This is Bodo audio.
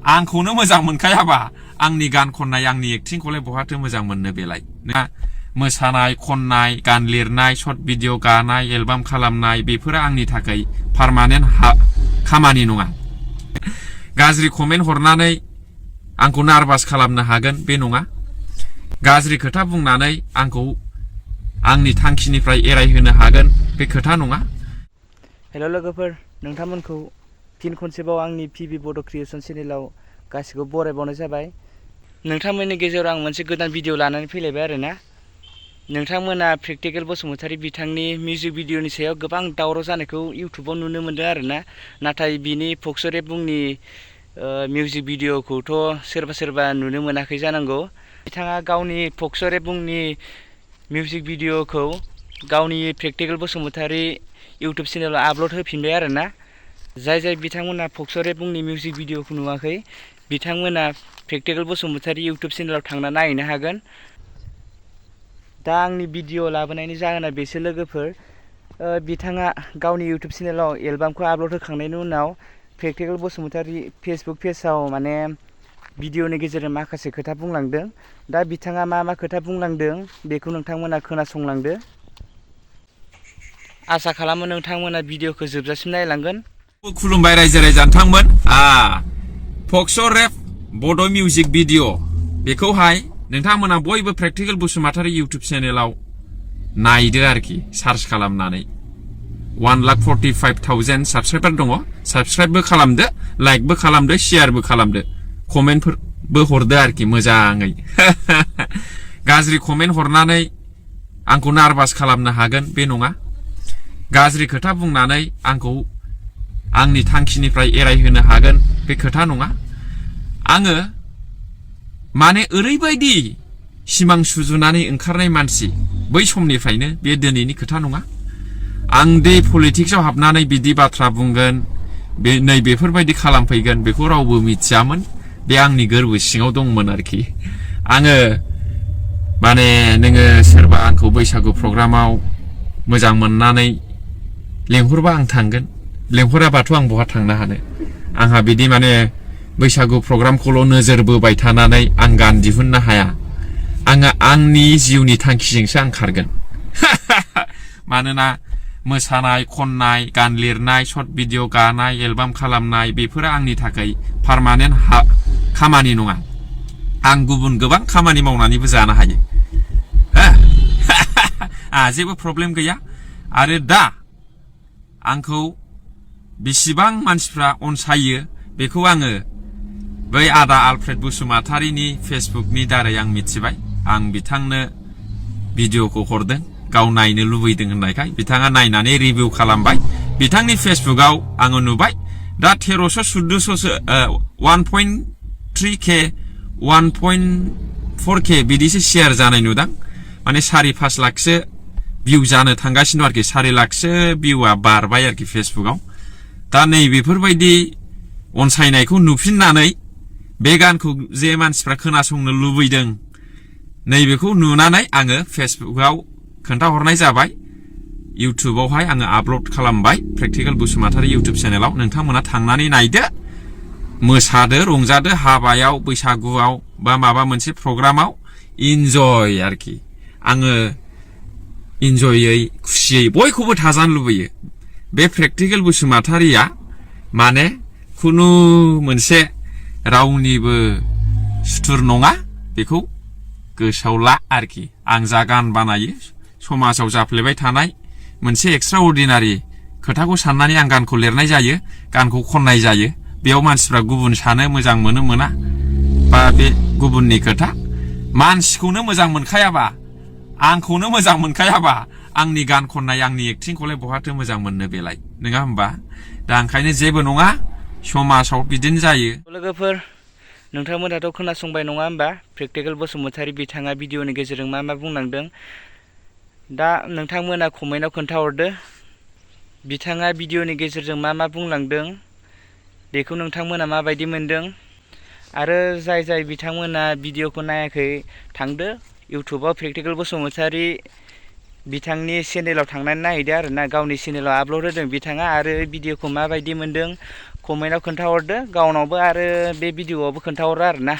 आंखौनो मोजां मोनखायाबा आंनि गान खननाय आंनि एक्टिंखौलाय बहाथो मोजां मोननो बेलाय ना मोसानाय खननाय गान लिरनाय शर्ट भिडिअ गानाय एलबाम खालामनाय बेफोरो आंनि थाखाय पार्मानेन्ट खामानि नङा गाज्रि कमेन्ट हरनानै आंखौ नार्भास खालामनो हागोन बे नङा गाज्रि खोथा बुंनानै आंखौ आंनि थांखिनिफ्राय एरायहोनो हागोन बे खोथा नङा हेल' लोगोफोर नोंथांमोनखौ फिन खनसेबाव आंनि पिबि बड' क्रिएशन चेनेलाव गासिखौबो बरायबावनाय जाबाय नोंथांमोननि गेजेराव आं मोनसे गोदान भिडिअ लानानै फैलायबाय आरोना नोंथांमोना प्रेक्टिकेल बसुमतारी बिथांनि मिउजिक भिडिअनि सायाव गोबां दावराव जानायखौ इउटुबाव नुनो मोनदों आरोना नाथाय बिनि फक्सरे बुंनि मिउजिक भिडिअखौथ' सोरबा नुनो मोनाखै जानांगौ बिथाङा गावनि फक्सरे बुंनि मिउजिक भिडिअखौ गावनि प्रेक्टिकेल बसुमतारी इउटुब चेनेलाव आपल'ड होफिनबाय आरोना जाय बिथांमोना फक्सरे बुंनि मिउजिक भिडिअखौ नुवाखै बिथांमोना प्रेक्टिकेल बसुमतारी इउटुब चेनेलाव थांना नायहैनो हागोन दा आंनि भिडिअ लाबोनायनि जाहोना बेसो लोगोफोर बिथाङा गावनि इउटुब चेनेलाव एलबामखौ आपल'ड होखांनायनि उनाव प्रेक्टिकेल बसुमतारी फेसबुक पेजाव माने भिडिअनि गेजेरजों माखासे खोथा बुंलांदों दा बिथाङा मा खोथा बुंलांदों बेखौ नोंथांमोना खोनासंलांदो आसा खालामो नोंथांमोना भिडिअखौ जोबजासिम नायलांगोन खुलुमबाय रायजो राजा नोंथांमोन फक्स रेप बड' मिउजिक भिडिअ बेखौहाय नोंथांमोना बयबो प्रेक्टिकेल बसुमतारी इउटुब चेनेलाव नायदो आरोखि सार्च खालामनानै 1,45,000 साबस्क्राइबार दङ साबस्क्राइबबो खालामदो लाइकबो खालामदो शेयारबो खालामदो कमेन्टफोरबो हरदो आरोखि मोजाङै गाज्रि कमेन्ट हरनानै आंखौ नार्भास खालामनो हागोन बे नङा गाज्रि खोथा बुंनानै आंखौ आंनि थांखिनिफ्राय एरायहोनो हागोन बे खोथा नङा आङो माने ओरैबायदि सिमां सुजुनानै ओंखारनाय मानसि बै समनिफ्रायनो बे दिनैनि खोथा नङा आं दे पलिटिक्सआव हाबनानै बिदि बाथ्रा बुंगोन नै बेफोरबायदि खालामफैगोन बेखौ रावबो मिथियामोन बे आंनि गोरबो सिङाव दंमोन आरोखि आङो माने नोङो सोरबा आंखौ बैसागु प्रग्रामाव मोजां मोननानै लेंहरबा आं थांगोन लेंहराबाथ' आं बहा थांनो हानो आंहा बिदि माने बैसागु प्रग्रामखौल' नोजोर बोबाय थानानै आं गान दिहुननो हाया आङो आंनि जिउनि थांखिजोंसो आं खारगोन मानोना मोसानाय खननाय गान लिरनाय शर्ट भिडिअ गानाय एलबाम खालामनाय बेफोरो आंनि थाखाय पार्मानेन्ट खामानि नङा आं गुबुन गोबां खामानि मावनानैबो जानो हायो जेबो प्रब्लेम गैया आरो दा आंखौ बेसेबां मानसिफ्रा अनसायो बेखौ आङो बै आदा आलफ्रेड बसुमतारीनि फेसबुकनि दारै आं मिथिबाय आं बिथांनो भिडिअखौ हरदों गाव नायनो लुबैदों होननायखाय बिथाङा नायनानै रिभिउ खालामबाय बिथांनि फेसबुकआव आङो नुबाय दा 1314सो 1.3k 1.4k बिदिसो शेयार जानाय नुदां माने 4-5 लाखसो भिउ जानो थांगासिनो आरोखि 4 लाखसो भिउआ बारबाय आरोखि फेसबुकआव दा नै बेफोरबायदि अनसायनायखौ नुफिननानै बे गानखौ जे मानसिफ्रा खोनासंनो लुबैदों नैबेखौ नुनानै आङो फेसबुकआव खोन्थाहरनाय जाबाय इउटुबावहाय आङो आपल'ड खालामबाय प्रेक्टिकेल बसुमतारी इउटुब चेनेलाव नोंथांमोना थांनानै नायदो मोसादो रंजादो हाबायाव बैसागुआव बा माबा मोनसे प्रग्रामाव इन्जय आरोखि आङो इन्जयै खुसियै बयखौबो थाजानो लुबैयो बे प्रेक्टिकेल बसुमतारीया माने खुनु मोनसे रावनिबो सुथुर नङा बेखौ गोसोआव ला आरोखि आं जा गान बानायो समाजाव जाफ्लेबाय थानाय मोनसे एक्सट्राअर्डिनारि खोथाखौ साननानै आं गानखौ लिरनाय जायो गानखौ खननाय जायो बेयाव मानसिफ्रा गुबुन सानो मोजां मोनो मोना बा बे गुबुननि खोथा मानसिखौनो मोजां मोनखायाबा आंखौनो मोजां मोनखायाबा आंनि गान खननाय आंनि एक्टिंखौलाय बहाथो मोजां मोननो बेलाय नङा होमबा दा ओंखायनो जेबो नङा समाजाव बिदिनो जायो लोगोफोर नोंथांमोनाथ' खोनासंबाय नङा होमबा प्रेक्टिकेल बसुमतारी बिथाङा भिडिअनि गेजेरजों मा बुंलांदों दा नोंथांमोना कमेन्टआव खोन्थाहरदो बिथाङा भिडिअनि गेजेरजों मा बुंलांदों बेखौ नोंथांमोना माबायदि मोनदों आरो जाय बिथांमोना भिडिअखौ नायाखै थांदो इउटुबाव प्रेक्टिकेल बसुमतारी बिथांनि चेनेलाव थांनानै नायहैदो आरोना गावनि चेनेलाव आपल'ड होदों बिथाङा आरो भिडिअखौ माबायदि मोनदों कमेन्टआव खोन्थाहरदो गावनावबो आरो बे भिडिअआवबो खोन्थाहरो आरोना